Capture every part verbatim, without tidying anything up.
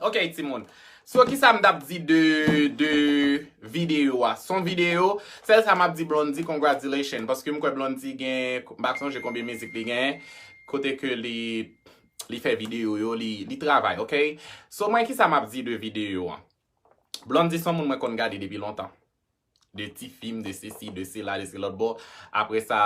Ok, timoun. So, kisa m t ap di de, de videyo a? Se yon videyo, sèl sa m ap di Blondy, congratulations. Paske m kwè Blondy gen, m pa sonje konbyen mizik li gen, kote ke li, li fè videyo yo, li, li travay, ok? So, mwen, kisa m ap di de videyo an? Blondy se yon moun mwen konn gade depi lontan. De ti fim, de sesi, de sela, de se lòt bò. Apre sa,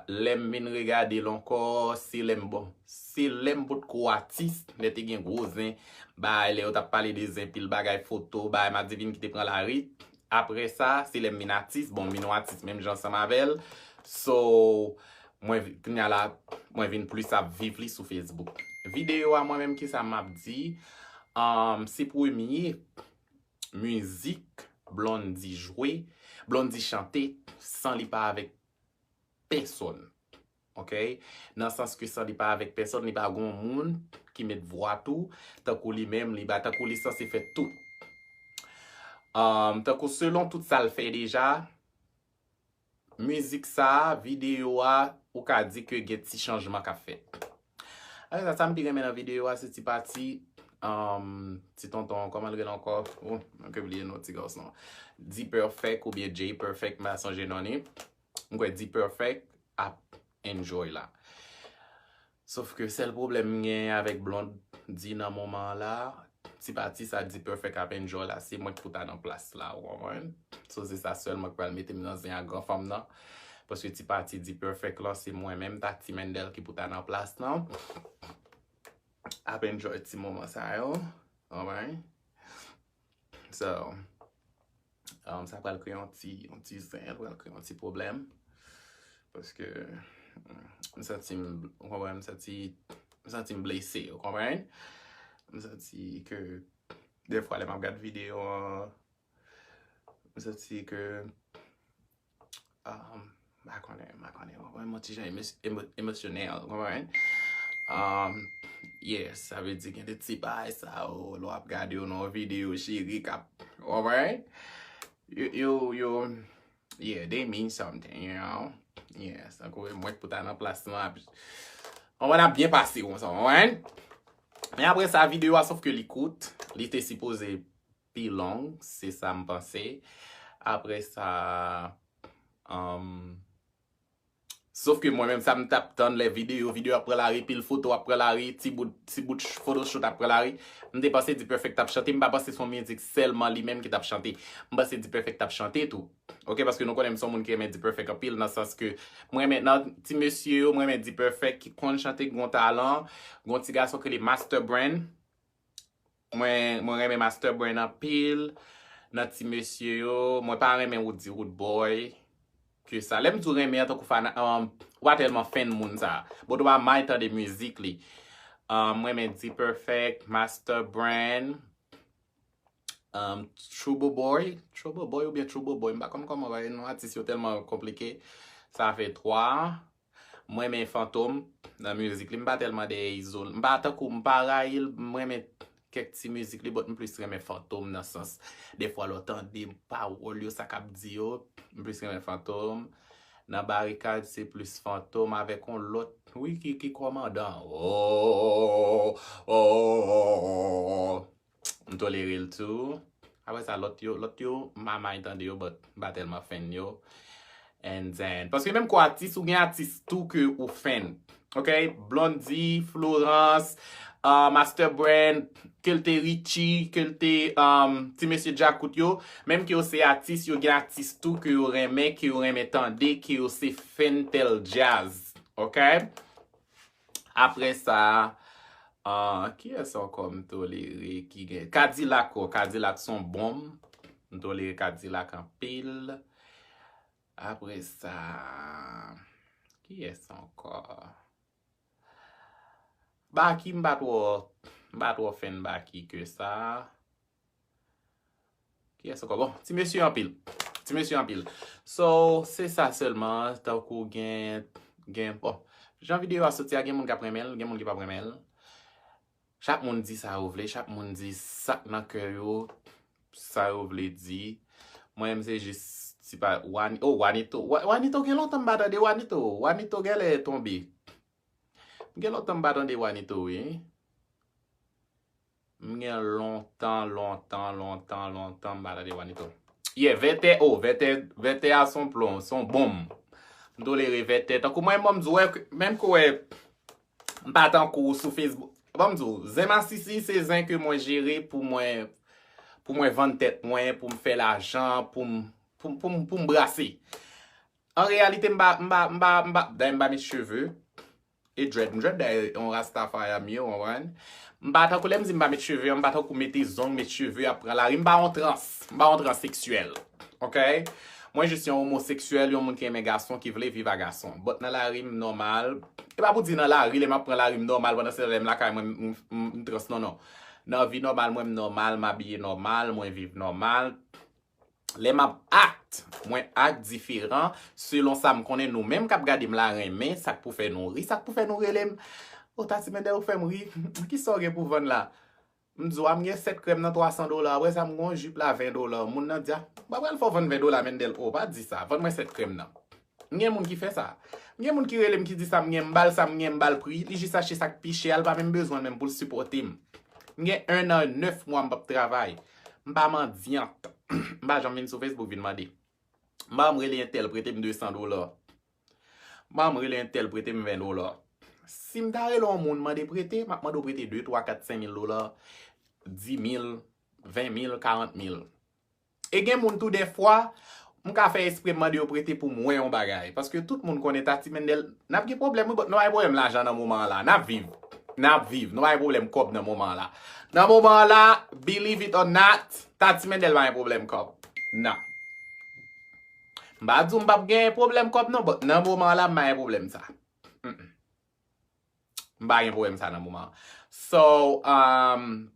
lè m vin regade l ankò, se lè m, bon, se lè m potko atis, lè te gen gwo zen, bay, lè yo t ap pale de zen, pil bagay, foto, bay, Madivine ki te pran lari. Apre sa, se lè m vin atis, bon, m vin yon atis menm jan ansanm avè l. So, mwen, kounye a la, mwen vin plis ap viv li sou Facebook. Videyo a, mwen menm, kisa m ap di? Um, se premye mizik Blondy jwe, Blondy chante san li pa avèk pèsòn. Ok? Nan sans ke san li pa avèk pèsòn, li pa gon moun ki met vwa tou, tankou li menm, li pa tankou li sanse fè tout. Um, tankou selon tout sa l fè deja, mizik sa, videyo a, ou ka di ke gen ti chanjman k ap fèt. Apre sa, sa m pi renmen nan videyo a, se ti pati, um, ti tonton, kòman l rele ankò? Oh, mwen ke bliye non ti gason. D-Perfect oubyen J-Perfect, m pa sonje non li. M kwè D-Perfect ap enjoy la. Sof ke sèl pwoblèm m gen avèk Blondy nan moman an la, ti pati sa D-Perfect ap enjoy la, se mwen ki pou ta nan plas la, ou konprann? So, se sa sèlman ki pral mete m nan zen a gran fanm nan. Paske ti pati D-Perfect lan, se mwen menm, Tati Mendel ki pou ta nan plas lan. Ap enjoy ti moman sa yo, ou konprann? So, um, sa pral kreye yon ti, yon ti zen, pral kreye yon ti pwoblèm. Paske, mm, m santi m, ou konprann, m santi, m santi m blese, ou konprann? M santi ke, defwa, lè m ap gad videyo an, m santi ke, um, m pa konnen, m pa konnen, ou konprann, m yon ti jan emo-, emo-, emosyonèl, ou konprann? Um, yes, sa vle di gen de ti bagay sa yo, lè w ap gade yo nan yon videyo, cheri, k ap, ou konprann? Yo, yo, yo, yeah, they mean something, you know? Yes, tankou mwen k pou ta nan plas lan, ap, ou konprann, ap byen pase konsa, ou konprann? Men apre sa, videyo a, sof ke li kout, li te sipoze pi long, se sa m panse. Apre sa, um, sof ke mwen menm, sa m t ap tann lè videyo, videyo ap pran lari, pil foto ap pran lari, ti bout, ti bout ch-, photoshoot ap pran lari. M te panse D-Perfect t ap chante, m pa panse se yon mizik sèlman li menm ki t ap chante. M panse D-Perfect t ap chante tou. Ok, paske nou konnen m se yon moun ki renmen D-Perfect anpil, nan sans ke mwen renmen, nan ti mesye yo, mwen renmen D-Perfect ki konn chante, ki gon talan, gon ti gason ki rele Master Brand. Mwen, mwen renmen Master Brand anpil. Nan ti mesye yo, mwen pa renmen Roody Roodboy ke sa. Lè m di w renmen an tankou fana, um, ou pa tèlman fan moun sa. But ou pa may tande mizik li. Um, mwen renmen D-Perfect, Master Brand, um, Trouble Boy. Trouble Boy oubyen Trouble Boy, m pa konn kòman ba non atis yo tèlman konplike. Sa fè twa. Mwen renmen Fantom nan mizik li. M pa tèlman dèyè Izo. M pa tankou, m pa rayi l. Mwen renmen kèk ti mizik li, but m plis renmen Fantom nan sans. Defwa lè w tande pawòl yo, sa k ap di yo, m plis renmen Fantom. Nan Barikad, se plis Fantom avèk yon lòt, wi, ki, ki kòmandan. Oh, oh, oh, oh, oh. M tolere l tou. Apre sa, lòt yo, lòt yo, m pa may tande yo, but m pa tèlman fan yo. And then, paske menm kou atis, ou gen atis tou ke ou fan. Ok? Blondy, Florence, uh, Master Brand, ke l te Richie, ke l te, um, ti mesye Djakout yo. Menm ke yo se atis, yo gen atis tou ke yo renmen, ke yo renmen tande, ke yo se fan tèl djaz. Ok? Apre sa, ah, kiyès ankò m tolere ki gen? Kadilak, o, Kadilak se yon bonm. M tolere Kadilak anpil. Apre sa, kiyès ankò? Baky, m pa twò, m pa twò fan Baky ke sa. Kiyès ankò? Bon, ti mesye anpil. Ti mesye anpil. So, se sa sèlman, tankou gen, gen, bon, jan videyo a soti a, gen moun k ap renmen l, gen moun ki p ap renmen l. Chak moun di sa yo vle, chak moun di sa k nan kè yo, sa yo vle di. Mwen menm se jis, se pa, Wani-, oh, Wanito. Wa-, Wanito gen lontan m pa tande Wanito. Wanito genlè tonbe. M gen lontan m pa tande Wanito, wi. M Gen lontan, lontan, lontan, lontan, m pa tande Juanito. Yeah, vètè, oh, vètè, vètè a se yon plon, se yon bonm. M tolere vètè. Tankou mwen, bon, m di w, wè, menm ke w wè, m pa tankou sou Facebook. Bon, m di w, zen masisi, se zen ke mwen jere pou mwen, pou mwen vann tèt mwen, pou m fè lajan, pou m, pou m, pou m, pou m brase. An reyalite, m pa, m pa, m pa, m pa, dayè m pa met cheve e dread. M dread dayè yon Rastafari m ye, w konprann? M pa tankou lè m di m pa met cheve, m pa tankou mete zong, met cheve, ap pran lari. M pa yon trans, m pa yon transeksyèl. Ok? Mwen jis yon omoseksyèl, yon moun ki renmen gason, ki vle viv a gason. But nan lari, m nòmal. E pa pou di nan lari, lè m ap pran lari, m nòmal, pandan se lè m lakay mwen, m, m, m trans, non, non. Nan vi nòmal mwen, m nòmal, m abiye nòmal, mwen viv nòmal. Lè m ap act, mwen act diferan selon sa m konnen nou menm k ap gade m la renmen, sa k pou fè nou ri, sa k pou fè nou rele m. O Tati Mendel, ou fè m ri. Kisa w gen pou vann la? M di w, a, m gen sèt krèm nan twa san dola. Apre sa, m gen yon jip la ven dola. Moun nan di, a, m pa pral fè w vann ven dola, Mendel. O, pa di sa. Vann mwen sèt krèm nan. M gen moun ki fè sa. M gen moun ki rele m, ki di sa m gen, m ba l sa m gen, m ba l pri. Li jis achte sa k pi chè a, li pa menm bezwen l menm pou l sipòte m. M gen en an, nèf mwa m p ap travay. M pa mandyant. M pa janm vin sou Facebook vin mande. M pa janm rele entèl prete m de san dola. M pa janm rele entèl prete m ven dola. Si m ta rele yon moun mande prete, m ap mande w prete de, twa, kat, senk mil dola, dis mil, ven mil, karant mil. E gen moun tou dèfwa, m ka fè espre m mande yo prete pou m wè yon bagay. Paske tout moun konnen Tati Mendel, n ap gen pwoblèm, wi, but nou pa gen pwoblèm lajan nan moman an la. N ap viv. N ap viv. Nou pa gen pwoblèm kòb nan moman an la. Nan moman an la, believe it or not, Tati Mendel pa gen pwoblèm kòb. Non. M pa di w m p ap gen pwoblèm kòb non, but nan moman an la, m pa gen pwoblèm sa. Mm-mm. M pa gen pwoblèm sa nan moman an. So, um,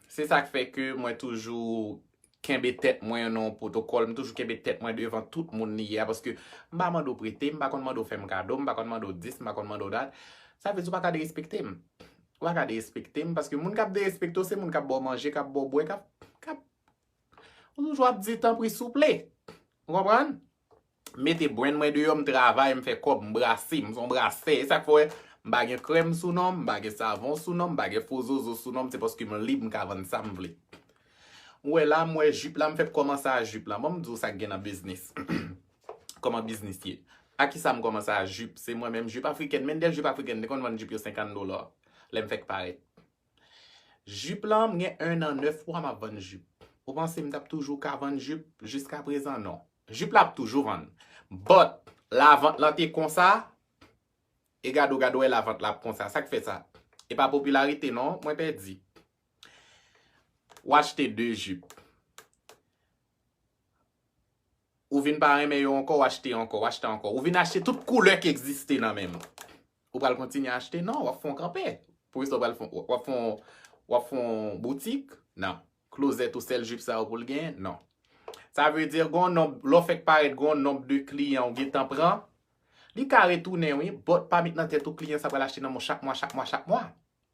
se sa k fè ke mwen toujou kenbe tèt mwen nan yon pwotokòl, m toujou kenbe tèt mwen devan tout moun li ye a, paske m pa mande w prete, m pa konn mande w fè m kado, m pa konn mande w dis, m pa konn mande w dat. Sa vle di w pa ka derespekte m. Ou pa ka derespekte m, paske moun k ap derespekte w, se moun k ap ba w manje, k ap ba w bwè, k ap, k ap Ou toujou ap di tanpri souple. Ou konprann? Mete brenn mwen deyò, m travay, m fè kòb, m brase, m se yon brasè. E sa k fè w wè m pa gen krèm sou non m, m pa gen savon sou non m, m pa gen fo zozo sou non m, se paske m lib, m ka vann sa m vle. Ou wè la, m wè jip la, m fèk kòmanse a jip la. Ban m di w sa k gen nan biznis. Kòman biznis ye? A kisa m kòmanse a jip? Se mwen menm, jip afrikèn. Mendel jip afrikèn te konn vann jip yo senkant dola lè m fèk parèt. Jip lan, m gen en an, nèf mwa m ap vann jip. Ou panse m t ap toujou ka vann jip jiska prezan? Non. Jip la ap toujou vann. But, lavant lan te konsa, e gade w, gade w wè lavant la ap konsa. Sa k fè sa? E pa popilarite non, mwen pèdi. W achte de jip. Ou vin pa renmen yo ankò, w achte ankò, w achte ankò. Ou vin achte tout koulè ki egziste nan menm. Ou pral kontinye achte? Non, w ap fè yon kanpe. Poukisa w pral fè, w ap fè, w ap fè yon boutik? Non. Klozèt ou sèl jip sa yo pou l genyen? Non. Sa vle di, gon nonb, lè w fèk parèt, gon nonb de kliyan ou gentan pran. Li ka retounen, wi, but pa met nan tèt ou kliyan sa pral achte nan men w chak mwa, chak mwa, chak mwa.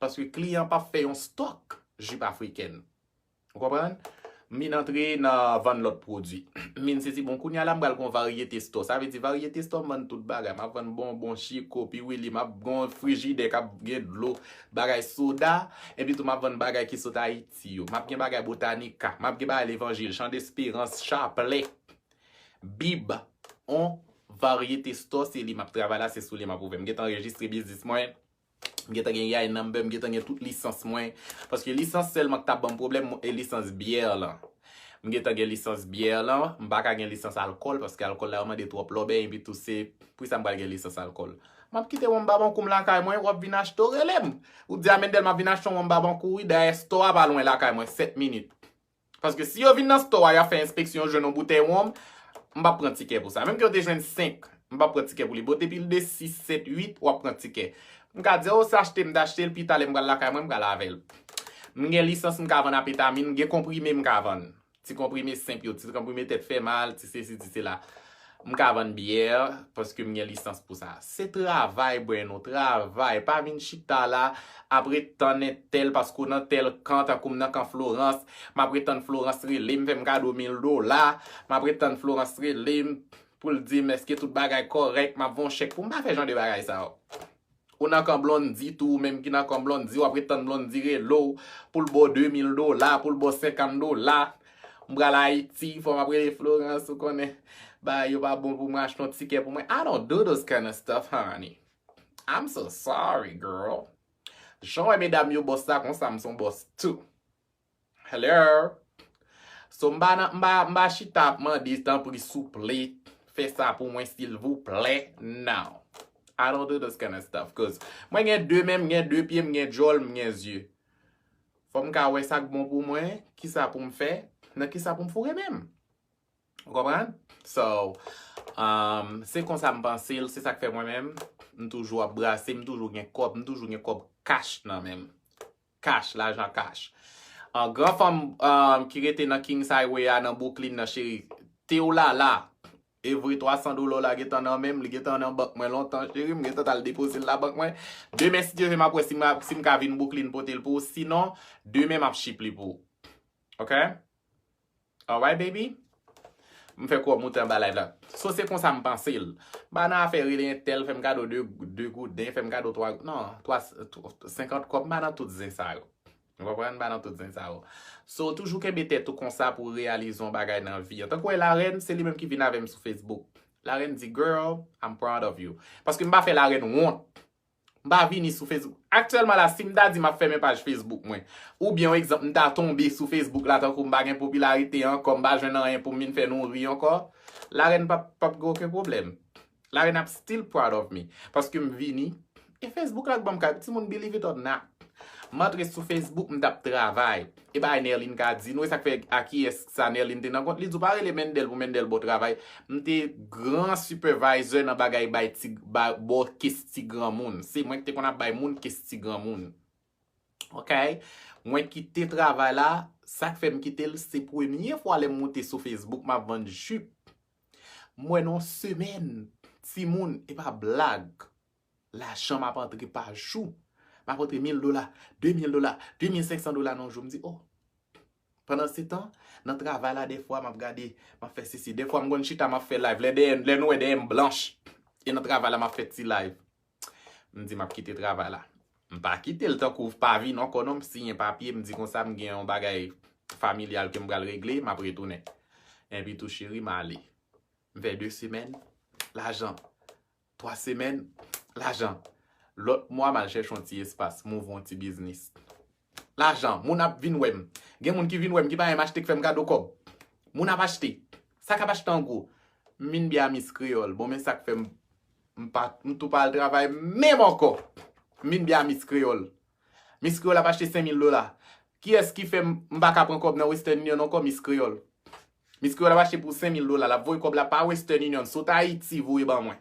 Paske kliyan p ap fè yon stòk jip afrikèn. Ou konprann? M vin antre nan vann lòt pwodui. M vin sezi, bon, kounye a la, m pral gon varyete store. Sa vle di varyete store, m vann tout bagay. M ap vann bonbon, chiko, piwili, m ap gon frijidè k ap gen dlo, bagay soda. Epi tou, m ap vann bagay ki sot Ayiti yo. M ap gen bagay Botanica. M ap gen bagay Levanjil, Chan Desperans, Chaplè, Bib. On varyete store, se li m ap travay la, se sou li m ap ouvè. M gentan anrejistre biznis mwen. M gentan gen EIN number, m gentan gen tout lisans mwen. Paske lisans sèlman ki t ap ban m pwoblèm, e lisans byè lan. M gentan gen lisans byè lan, m pa ka gen lisans alkòl, paske alkòl la yo mande twòp lòbèy, epi tou se, poukisa m pral gen lisans alkòl? M ap kite wonm Babankou m lakay mwen, w ap vin achte, w rele m. Ou di a Mendel m ap vin achte yon wonm Babankou, wi, dayè store a pa lwen lakay mwen, sèt minit. Paske si yo vin nan store a, y ap fè enspeksyon, yo jwenn yon boutèy wonm, m p ap pran tikè pou sa. Menm ke yo te jwenn senk, m p ap pran tikè pou li. Bon, depi l de sis, sèt, uit, w ap pran tikè. M ka di, o, se achte m t achte l, pi talè m pral lakay mwen, m pral avè l. M gen lisans, m ka vann anfetamin, m gen konprime m ka vann. Ti konprime senp yo, ti konprime tèt fè mal, ti sesi, ti sela. M ka vann byè, paske m gen lisans pou sa. Se travay, brenn, ou travay. Pa vin chita la, ap ret tann entèl, paske w nan tèl kan, tankou m nan kan Florence. M ap ret tann Florence rele m, fè m kado mil dola. M ap ret tann Florence rele m pou l di m èske tout bagay kòrèk, m ap voye yon chèk pou m. M pa fè jan de bagay sa yo. Ou nan kan Blondy tou, ou menm ki nan kan Blondy, w ap ret tann Blondy rele w pou l ba w de mil dola, pou l ba w senkant dola. M pral Ayiti, fò m ap rele Florence, ou konnen. Bagay yo pa bon pou mwen, achte yon tikè pou mwen. I don't do those kind of stuff, honey. I'm so sorry, girl. Jan w wè medam yo bòs la, konsa m se yon bòs tou. Hello? So, m pa nan, m pa, m pa chita ap mande, tanpri, souple, fè sa pou mwen, silvouplè. No. I don't do those kind of stuff, 'cause mwen gen de men, m gen de pye, m gen djòl, m gen zye. Fò m ka wè sa k bon pou mwen, kisa pou m fè, nan kisa pou m foure men m. Ou konprann? So, um, se konsa m panse l, se sa k fè mwen menm, m toujou ap brase, m toujou gen kòb, m toujou gen kòb cash nan men m. Cash, lajan cash. An, gran fanm, um, ki rete nan Kings Highway a, nan Brooklyn nan, cheri, te w la la. Evre twa san dola w la gentan nan men m, li gentan nan bank mwen lontan, cheri, m gentan t al depoze l nan bank mwen. Demen, si Dye vle, m ap wè si m, si m ka vin Brooklyn pote l pou ou. Sinon, demen m ap ship li pou ou. Ok? Alright, baby? M fè kò moute anba live la. So, se konsa m panse l. M pa nan afè rele entèl, fè m kado de, de gouden, fè m kado twa, non, twa, twa, senkant kòb, m pa nan tout zen sa yo. Ou konprann? M pa nan tout zen sa yo. So, toujou kenbe tèt ou konsa pou w reyalize yon bagay nan vi an. Tankou wè Larèn, se li menm ki vin avè m sou Facebook. Larèn di, "Girl, I'm proud of you." Paske m pa fè Larèn wont. M pa vini sou Facebook. Aktyèlman la, si m ta di m ap fèmen paj Facebook mwen, oubyen yon egzanp, m ta tonbe sou Facebook la, tankou m pa gen popilarite ankò, m pa jwenn anyen pou m vin fè nou ri ankò, Larèn p ap, p ap gen okenn pwoblèm. Larèn ap still proud of me. Paske m vini, e Facebook la k ban m kay, timoun, believe it or not. M antre sou Facebook, m t ap travay. E bagay Nerline ka di nou, e sa k fè a kiyès sa Nerline te nan kont li, di w pa rele Mendel pou Mendel ba w travay. M te gran supervisor nan bagay bay ti, ba, ba w kes ti granmoun. Se mwen ki te konn ap bay moun kes ti granmoun. Ok? Mwen kite travay la, sa k fè m kite l, se premye fwa lè m moute sou Facebook, m ap vann jip. M wè nan yon semèn, timoun, e pa blag. Lajan m ap antre pa jou. M ap antre mil dola, de mil dola, de mil senk san dola nan yon jou. M di, oh. Pandansetan, nan travay la, dèfwa m ap gade, m ap fè sesi. Dèfwa m konn chita, m ap fè live. Lè dèyè, lè nou wè dèyè m blanch. E nan travay la, m ap fè ti live. M di, m ap kite travay la. M pa kite l tankou pa vin ankò non, m siyen papye, m di konsa, m gen yon bagay familyal ke m pral regle, m ap retounen. Enpi tou, cheri, m ale. M fè de semèn, lajan. Twa semèn, lajan. Lòt mwa, m al chèche yon ti espas, m ouvri yon ti biznis. Lajan, moun ap vin wè m. Gen moun ki vin wè m, ki pa menm achte, k fè m kado kòb. Moun ap achte. Sa k ap achte an gwo. M vin byen a Miss Creole. Bon, men sa k fè m, m pa, m tou pa al travay menm ankò. M vin byen a Miss Creole. Miss Creole ap achte senk mil dola. Kiyès ki fè m, m pa ka pran kòb nan Western Union ankò, Miss Creole? Miss Creole ap achte pou senk mil dola, l ap voye kòb la pa Western Union, sot Ayiti voye ban mwen.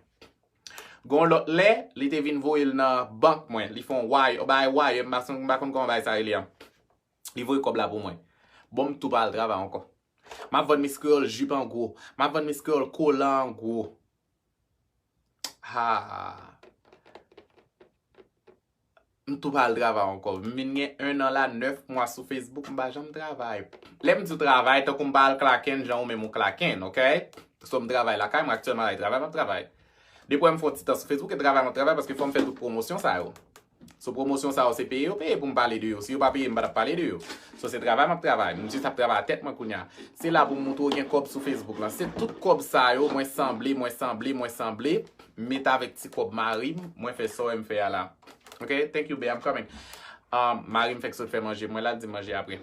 Gon lòt lè, li te vin voye l nan bank mwen, li fè yon wire, yon bagay wire, m pa son, m pa konn kòman bagay sa rele an. Li voye kòb la pou mwen. Bon, m tou pa al travay ankò. M ap vann Miss Creole jip an gwo. M ap vann Miss Creole kolan an gwo. Ha. M tou pa al travay ankò. M vin gen en an la, nèf mwa sou Facebook, m pa janm travay. Lè m di w travay, tankou m pa al klaken, jan ou menm ou klaken, ok? So, m travay lakay mwen aktyèlman la, e travay m ap travay. Depi m fè yon ti tan sou Facebook, e travay m ap travay, paske fò m fè tout pwomosyon sa yo. So, pwomosyon sa yo, se peye yo peye pou m pale de yo. Si yo pa peye, m pa t ap pale de yo. So, se travay m ap travay. M jis ap travay a tèt mwen kounye a. Se la pou m montre w gen kòb sou Facebook lan. Se tout kòb sa yo, mwen sanble, mwen sanble, mwen sanble. M mete avèk ti kòb mari m, mwen fè sa w wè m fè a la. Ok, thank you, babe, I'm coming. Um, mari m fèk sot fè manje, mwen la, l di manje apre.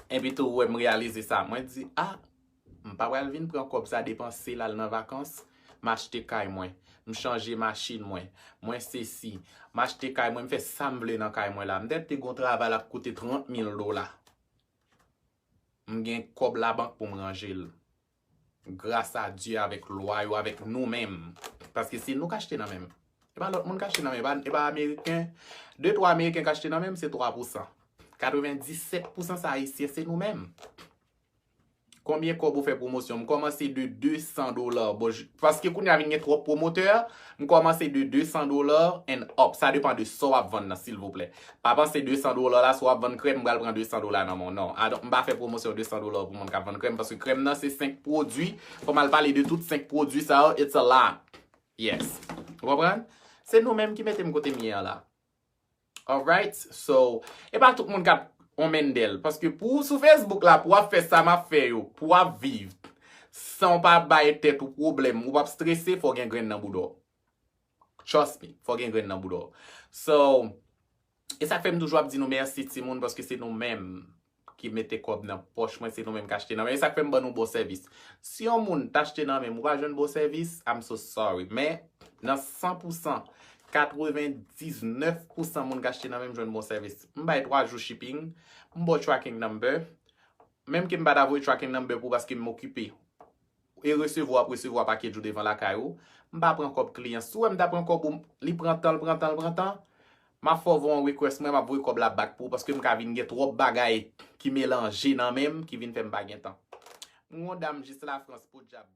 Epi tou, wè m reyalize sa. Mwen di, ah, m pa pral vin pran kòb sa depanse l al nan vakans, m achte kay mwen, m chanje machin mwen, mwen sesi, m achte kay mwen, m fè sa m vle nan kay mwen la. M tèt te gon travay la k koute trant mil dola. M gen kòb labank pou m ranje l. Gras a Dye avèk lwa yo, avèk nou menm. Paske se nou k achte nan men m. E pa lòt moun k achte nan men m. E pa, e pa ameriken. De twa ameriken k achte nan men m, se twa pousan. Katrevenndisèt pousan sa ayisyen, se nou menm. Konbyen kòb ou fè pwomosyon? M kòmanse de de san dola. Bon, j-, paske kounye a vin gen twòp pwomotè, m kòmanse de de san dola and up. Sa depan de sa w ap vann nan, silvouplè. Pa panse de san dola la, si w ap vann krèm, m pral pran de san dola nan men w. Non, I don't, m pa fè pwomosyon de san dola pou moun k ap vann krèm, paske krèm nan se senk pwodui. Fò m al pale de tout senk pwodui sa yo, it's a lot. Yes. Ou konprann? Se nou menm ki mete m kote m ye an la. Alright? So, e pa tout moun k ap on Mendel. Paske pou w sou Facebook la, pou w ap fè sa m ap fè yo, pou w ap viv, san w pa bay tèt ou pwoblèm, ou p ap strese, fò w gen grenn nan bouda w. Trust me, fò w gen grenn nan bouda w. So, e sa k fè m toujou ap di nou mèsi timoun, paske se nou menm ki mete kòb nan pòch mwen, se nou menm k achte nan men. E sa k fè m ban nou bon sèvis. Si yon moun t achte nan men m, ou pa jwenn bon sèvis, I'm so sorry. Men, nan san pou san, katrevendiznèf pou san moun k achte nan men m jwenn bon sèvis. M bay twa jou shipping, m ba w tracking number. Menm ke m pa ta voye tracking number pou paske m okipe. E resevwa, w ap resevwa package ou devan lakay ou. M pa pran kòb kliyan. Si w wè m ta pran kòb ou, li pran tan, l pran tan, l pran tan. M ap fè w voye yon request mwen, m ap voye kòb la back pou ou paske m ka vin gen twòp bagay ki melanje nan men m, ki vin fè m pa gen tan. M gon dam jis Lafrans, podyab.